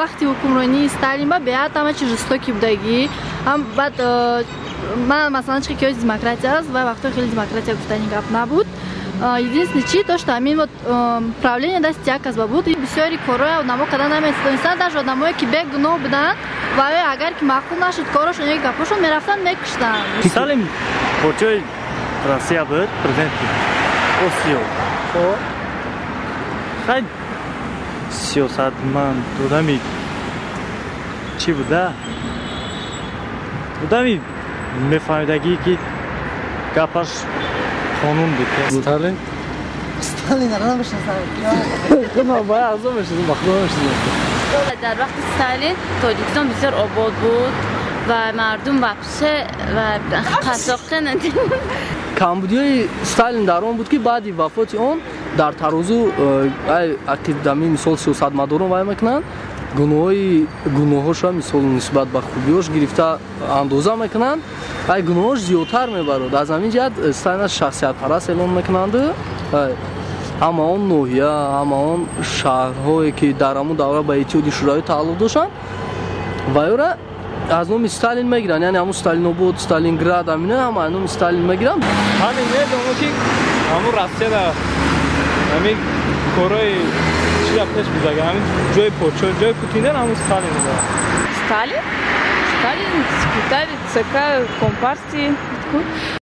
Вақти ҳукмронии Сталин ба беҳад ҳама чи жестокий будагӣ. Ҳам баъд ман, масалан, чи ки демократия аст, ва вақтҳо хеле демократия гуфтани гап набуд. Единственный чи то, что ҳамин вот правление дасти як кас ба буд, бисёри корҳои одамо карда наметавонистанд, даже одамое ки бегуноҳ буданд, ва агар ки маъқул нашуд корошон ё гапошон, мерафтанд, мекуштанд. Сталин подшоҳи Россия буд, президенти Осиё. Хай, сиёсатманд, одами чӣ буда, одами мефаҳмидагӣ, ки гапаш қонун буд. Сталин. Сталинро намешиносам. Мешиносам, ба худо мешиносам. Дар вақти Сталин Тоҷикистон бисёр обод буд ва мардум вообще ва қасоқе. Камбудиҳои Сталин дар он буд, ки баъди вафоти он дар тарозу ақидами, мисол, сиёсатмадорон вай мекунанд, гуноҳои гуноҳоша, мисол, нисбат ба хубиҳош гирифта андоза мекунанд, ай гуноҳош зиёдтар мебарад. Аз ҳамин ҷиҳат Сталин шахсиятпараст эълон мекунанду ҳама он ноҳия, ҳама он шаҳрҳое, ки дар ҳамон давра ба Иттиҳоди Шӯравӣ тааллуқ доштанд, вайора аз номи Сталин мегиранд, яъне ҳамун Сталинобод, Сталинград, ҳамина ҳама аз номи Сталин мегиранд. Ҳамин медонам, ки ҳамун Россияда ҳамин корҳои чира пеш бизага, ҳамин ҷои подшоҳ, ҷои Путиндан ҳамун Сталин буда. Сталин? Сталин, секретарь ЦК Компартии.